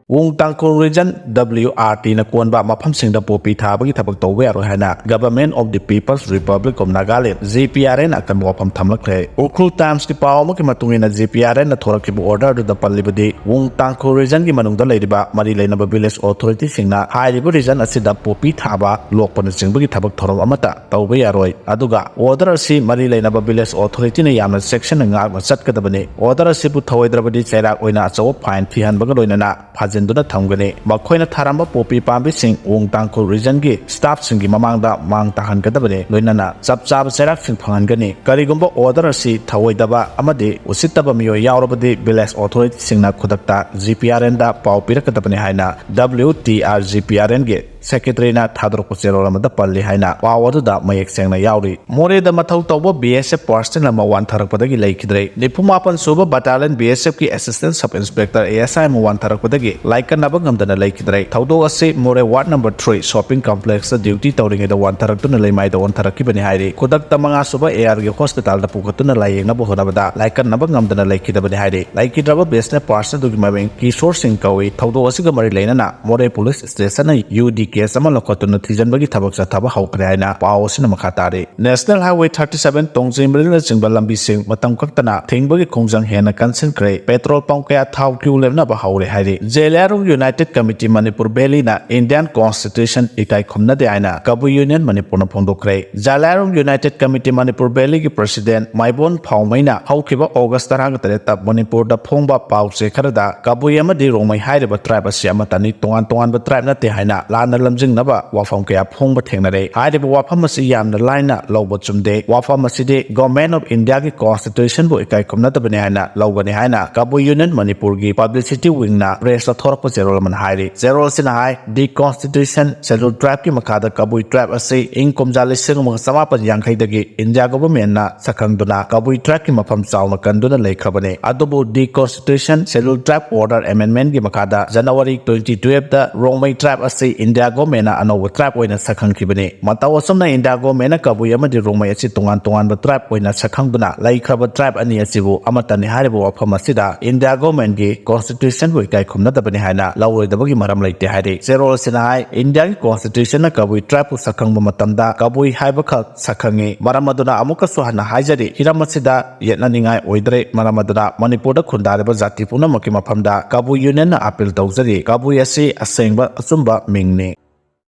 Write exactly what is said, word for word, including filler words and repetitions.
ꯋꯨꯡ ꯇꯥꯡꯈꯨꯜ region W R ꯇꯤꯅ ꯀꯣꯟꯕ ꯃꯐꯝꯁꯤꯡꯗ poppy ꯊꯥꯕꯒꯤ ꯊꯕꯛ ꯇꯧꯕ ꯌꯥꯔꯣꯏ ꯍꯥꯏꯅ Government of the People's Republic of Nagaland, G P R N, ꯑꯀꯟꯕ ꯋꯥꯐꯝ ꯊꯝꯂꯛꯈ꯭ꯔꯦ꯫ ꯎꯈ꯭ꯔꯨꯜ ꯇꯥꯏꯝꯁꯀꯤ ꯄꯥꯎ ꯑꯃꯒꯤ ꯃꯇꯨꯡ ꯏꯟꯅ, ꯖꯤ ꯄꯤ ꯑꯥꯔ ꯑꯦꯟꯅ ꯊꯣꯔꯛꯈꯤꯕ order ꯑꯗꯨꯗ ꯄꯜꯂꯤꯕꯗꯤ, ꯋꯨꯡ ꯇꯥꯡꯈꯨꯜ ꯔꯤꯖꯟꯒꯤ ꯃꯅꯨꯡꯗ ꯂꯩꯔꯤꯕ ꯃꯔꯤ ꯂꯩꯅꯕ village authorityꯁꯤꯡꯅ ꯍꯥꯏꯔꯤꯕ ꯔꯤꯖꯟ ꯑꯁꯤꯗ ꯄꯣꯄꯤ ꯊꯥꯕ, ꯂꯣꯛꯄꯅꯆꯤꯡꯕꯒꯤ ꯊꯕꯛ ꯊꯧꯔꯝ ꯑꯃꯠꯇ ꯇꯧꯕ ꯌꯥꯔꯣꯏ꯫ ꯑꯗꯨꯒ order ꯑꯁꯤ ꯃꯔꯤ ꯂꯩꯅꯕ village authorityꯅ ꯌꯥꯝꯅ ꯆꯦꯛꯁꯤꯟꯅ ꯉꯥꯛꯅ ꯆꯠꯀꯗꯕꯅꯤ꯫ Order ꯑꯁꯤꯕꯨ ꯊꯧꯑꯣꯏꯗ꯭ꯔꯕꯗꯤ ꯆꯩꯔꯥꯛ ꯑꯣꯏꯅ ꯑꯆꯧꯕ fine ꯊꯤꯍꯟꯕꯒ ꯂꯣꯏꯅꯅ ꯐꯥꯖꯤꯟꯗꯨꯅ ꯊꯝꯒꯅꯤ꯫ ꯃꯈꯣꯏꯅ ꯊꯥꯔꯝꯕ ꯄꯣꯄꯤ ꯄꯥꯝꯕꯤꯁꯤꯡ ꯋꯨꯡ ꯇꯥꯡꯈꯨꯜ ꯔꯤꯖꯟꯒꯤ staffꯁꯤꯡꯒꯤ ꯃꯃꯥꯡꯗ ꯃꯥꯡ ꯇꯥꯍꯟꯒꯗꯕꯅꯤ, ꯂꯣꯏꯅꯅ ꯆꯞ ꯆꯥꯕ ꯆꯩꯔꯥꯛꯁꯤꯡ ꯐꯪꯍꯟꯒꯅꯤ꯫ ꯀꯔꯤꯒꯨꯝꯕ order ꯑꯁꯤ ꯊꯧꯑꯣꯏꯗꯕ ꯑꯃꯗꯤ ꯎꯁꯤꯠꯇꯕ ꯃꯤꯑꯣꯏ ꯌꯥꯎꯔꯕꯗꯤ village authorityꯁꯤꯡꯅ ꯈꯨꯗꯛꯇ ꯖꯤ ꯄꯤ ꯑꯥꯔ ꯑꯦꯟꯗ ꯄꯥꯎ ꯄꯤꯔꯛꯀꯗꯕꯅꯤ ꯍꯥꯏꯅ W T R G P R Nꯒꯤ secretaryꯅ ꯊꯥꯗꯣꯔꯛꯄ ꯆꯦꯔꯣꯜ ꯑꯃꯗ ꯄꯜꯂꯤ ꯍꯥꯏꯅ ꯄꯥꯎ ꯑꯗꯨꯗ ꯃꯌꯦꯛ ꯁꯦꯡꯅ ꯌꯥꯎꯔꯤ꯫ ꯃꯣꯔꯦꯗ ꯃꯊꯧ ꯇꯧꯕ B S F personnel ꯑꯃ ꯋꯥꯟꯊꯔꯛꯄꯗꯒꯤ ꯂꯩꯈꯤꯗ꯭ꯔꯦ꯫ ꯅꯤꯐꯨ ꯃꯥꯄꯟ ꯁꯨꯕ battalion B S F ꯀꯤ assistant sub inspector A S I ꯑꯃ ꯋꯥꯟꯊꯔꯛꯄꯗꯒꯤ ꯂꯥꯏꯀꯠꯅꯕ ꯉꯝꯗꯅ ꯂꯩꯈꯤꯗ꯭ꯔꯦ꯫ ꯊꯧꯗꯣꯛ ꯑꯁꯤ ꯃꯣꯔꯦ ward number three shopping complexꯇ duty ꯇꯧꯔꯤꯉꯩꯗ ꯋꯥꯟꯊꯔꯛꯇꯨꯅ ꯂꯩꯃꯥꯏꯗ ꯑꯣꯟꯊꯔꯛꯈꯤꯕꯅꯤ ꯍꯥꯏꯔꯤ꯫ ꯈꯨꯗꯛꯇ ꯃꯉꯥ ꯁꯨꯕ A R ꯒꯤ hospitalꯗ ꯄꯨꯈꯠꯇꯨꯅ ꯂꯥꯌꯦꯡꯅꯕ ꯍꯣꯠꯅꯕꯗ ꯂꯥꯏꯀꯠꯅꯕ ꯉꯝꯗꯅ ꯂꯩꯈꯤꯗꯕꯅꯤ ꯍꯥꯏꯔꯤ꯫ ꯂꯩꯈꯤꯗ꯭ꯔꯕ B S F personnel ꯑꯗꯨꯒꯤ ꯃꯃꯤꯡ ꯀꯤꯁꯣꯔ ꯁꯤꯡ ꯀꯧꯏ꯫ ꯊꯧꯗꯣꯛ ꯑꯁꯤꯒ ꯃꯔꯤ ꯂꯩꯅꯅ ꯃꯣꯔꯦ police stationꯅ U D case ꯑꯃ ꯂꯧꯈꯠꯇꯨꯅ ꯊꯤꯖꯤꯟꯕꯒꯤ ꯊꯕꯛ ꯆꯠꯊꯕ ꯍꯧꯈ꯭ꯔꯦ ꯍꯥꯏꯅ ꯄꯥꯎ ꯑꯁꯤꯅ ꯃꯈꯥ ꯇꯥꯔꯤ꯫ National Highway thirty seven, ꯇꯣꯡꯖꯩ ꯃꯔꯤꯜꯅꯆꯤꯡꯕ ꯂꯝꯕꯤꯁꯤꯡ ꯃꯇꯝ ꯀꯛꯇꯅ ꯊꯤꯡꯕꯒꯤ ꯈꯣꯡꯖꯪ ꯍꯦꯟꯅ ꯀꯟꯁꯤꯟꯈ꯭ꯔꯦ꯫ Petrol pump ꯀꯌꯥ ꯊꯥꯎ queue ꯂꯦꯞꯅꯕ ꯍꯧꯔꯦ ꯍꯥꯏꯔꯤ꯫ Zeliangrong United Committee Manipur Valleyꯅ Indian Constitution ꯏꯀꯥꯏ ꯈꯨꯝꯅꯗꯦ ꯍꯥꯏꯅ ꯀꯕꯨꯏ Union ꯃꯅꯤꯄꯨꯔꯅ ꯐꯣꯡꯗꯣꯛꯈ꯭ꯔꯦ꯫ Zeliangrong United Committee Manipur Valleyꯒꯤ president ꯃꯥꯏꯕꯣꯟ ꯐꯥꯎꯃꯩꯅ ꯍꯧꯈꯤꯕ August ꯇꯔꯥꯒ ꯇꯔꯦꯠꯇ ꯃꯅꯤꯄꯨꯔꯗ ꯐꯣꯡꯕ ꯄꯥꯎ ꯆꯦ ꯈꯔꯗ ꯀꯕꯨꯏ ꯑꯃꯗꯤ ꯔꯣꯡꯃꯩ ꯍꯥꯏꯔꯤꯕ tribe ꯑꯁꯤ ꯑꯃꯠꯇꯅꯤ, ꯇꯣꯉꯥꯟ ꯇꯣꯉꯥꯟꯕ tribe ꯅꯠꯇꯦ ꯍꯥꯏꯅ ꯂꯥꯟꯅ ꯂꯝꯖꯤꯡꯅꯕ ꯋꯥꯐꯝ ꯀꯌꯥ ꯐꯣꯡꯕ ꯊꯦꯡꯅꯔꯦ꯫ ꯍꯥꯏꯔꯤꯕ ꯋꯥꯐꯝ ꯑꯁꯤ ꯌꯥꯝꯅ ꯂꯥꯏꯅ ꯂꯧꯕ ꯆꯨꯝꯗꯦ꯫ ꯋꯥꯐꯝ ꯑꯁꯤꯗꯤ Government of Indiaꯒꯤ Constitutionꯕꯨ ꯏꯀꯥꯏ ꯈꯨꯝꯅꯗꯕꯅꯤ ꯍꯥꯏꯅ ꯂꯧꯒꯅꯤ ꯍꯥꯏꯅ ꯀꯕꯨꯏ Union ꯃꯅꯤꯄꯨꯔꯒꯤ publicity wingꯅ pressꯇ ꯊꯣꯔꯛꯄ ꯆꯦꯔꯣꯜ ꯑꯃꯅ ꯍꯥꯏꯔꯤ꯫ ꯆꯦꯔꯣꯜ ꯑꯁꯤꯅ ꯍꯥꯏ, The Constitution Scheduled Tribeꯀꯤ ꯃꯈꯥꯗ ꯀꯕꯨꯏ tribe ꯑꯁꯤ ꯏꯪ ꯀꯨꯝꯖꯥ ꯂꯤꯁꯤꯡ ꯑꯃꯒ ꯆꯃꯥꯄꯟ ꯌꯥꯡꯈꯩꯗꯒꯤ India Governmentꯅ ꯁꯛꯈꯪꯗꯨꯅ ꯀꯕꯨꯏ tribeꯀꯤ ꯃꯐꯝ ꯆꯥꯎꯅ ꯀꯟꯗꯨꯅ ꯂꯩꯈ꯭ꯔꯕꯅꯤ꯫ ꯑꯗꯨꯕꯨ The Constitution Scheduled Tribe Order Amendmentꯀꯤ ꯃꯈꯥꯗ January twenty twelveꯇ ꯔꯣꯡꯃꯩ tribe ꯑꯁꯤ India ꯒꯣꯔꯃꯦꯟꯅ ꯑꯅꯧꯕ ꯇ꯭ꯔꯥꯏꯕ ꯑꯣꯏꯅ ꯁꯛꯈꯪꯈꯤꯕꯅꯤ꯫ ꯃꯇꯧ ꯑꯁꯨꯝꯅ ꯏꯟꯗꯤꯌꯥ ꯒꯣꯔꯃꯦꯟꯅ ꯀꯕꯨꯏ ꯑꯃꯗꯤ ꯔꯣꯡꯃꯩ ꯑꯁꯤ ꯇꯣꯉꯥꯟ ꯇꯣꯉꯥꯟꯕ ꯇ꯭ꯔꯥꯏꯕ ꯑꯣꯏꯅ ꯁꯛꯈꯪꯗꯨꯅ ꯂꯩꯈ꯭ꯔꯕ ꯇ꯭ꯔꯥꯏꯕ ꯑꯅꯤ ꯑꯁꯤꯕꯨ ꯑꯃꯠꯇꯅꯤ ꯍꯥꯏꯔꯤꯕ ꯋꯥꯐꯝ ꯑꯁꯤꯗ ꯏꯟꯗꯤꯌꯥ ꯒꯣꯔꯃꯦꯟꯒꯤ ꯀꯣꯟꯁꯇꯤꯇ꯭ꯌꯨꯁꯟꯕꯨ ꯏꯀꯥꯏ ꯈꯨꯝꯅꯗꯕꯅꯤ ꯍꯥꯏꯅ ꯂꯧꯔꯣꯏꯗꯕꯒꯤ ꯃꯔꯝ ꯂꯩꯇꯦ ꯍꯥꯏꯔꯤ꯫ ꯆꯦꯔꯣꯜ ꯑꯁꯤꯅ ꯍꯥꯏ, ꯏꯟꯗꯤꯌꯥꯒꯤ ꯀꯣꯟꯁꯇꯤꯇ꯭ꯌꯨꯁꯟꯅ ꯀꯕꯨꯏ ꯇ꯭ꯔꯥꯏꯕꯄꯨ ꯁꯛꯈꯪꯕ ꯃꯇꯝꯗ ꯀꯕꯨꯏ ꯍꯥꯏꯕꯈꯛ ꯁꯛꯈꯪꯉꯤ꯫ ꯃꯔꯝ ꯑꯗꯨꯅ ꯑꯃꯨꯛꯀꯁꯨ ꯍꯟꯅ ꯍꯥꯏꯖꯔꯤ, ꯍꯤꯔꯝ ꯑꯁꯤꯗ ꯌꯦꯠꯅꯅꯤꯡꯉꯥꯏ ꯑꯣꯏꯗ꯭ꯔꯦ꯫ ꯃꯔꯝ ꯑꯗꯨꯅ ꯃꯅꯤꯄꯨꯔꯗ ꯈꯨꯟꯗꯥꯔꯤꯕ ꯖꯥꯇꯤ ꯄꯨꯝꯅꯃꯛꯀꯤ ꯃꯐꯝꯗ ꯀꯕꯨꯏ ꯌꯨꯅꯤꯌꯟꯅ ꯑꯥꯄꯤꯜ ꯇꯧꯖꯔꯤ꯫ ꯀꯕꯨꯏ ꯑꯁꯤ ꯑꯁꯦꯡꯕ ꯑꯆꯨꯝꯕ ꯃꯤꯡꯅꯤ꯫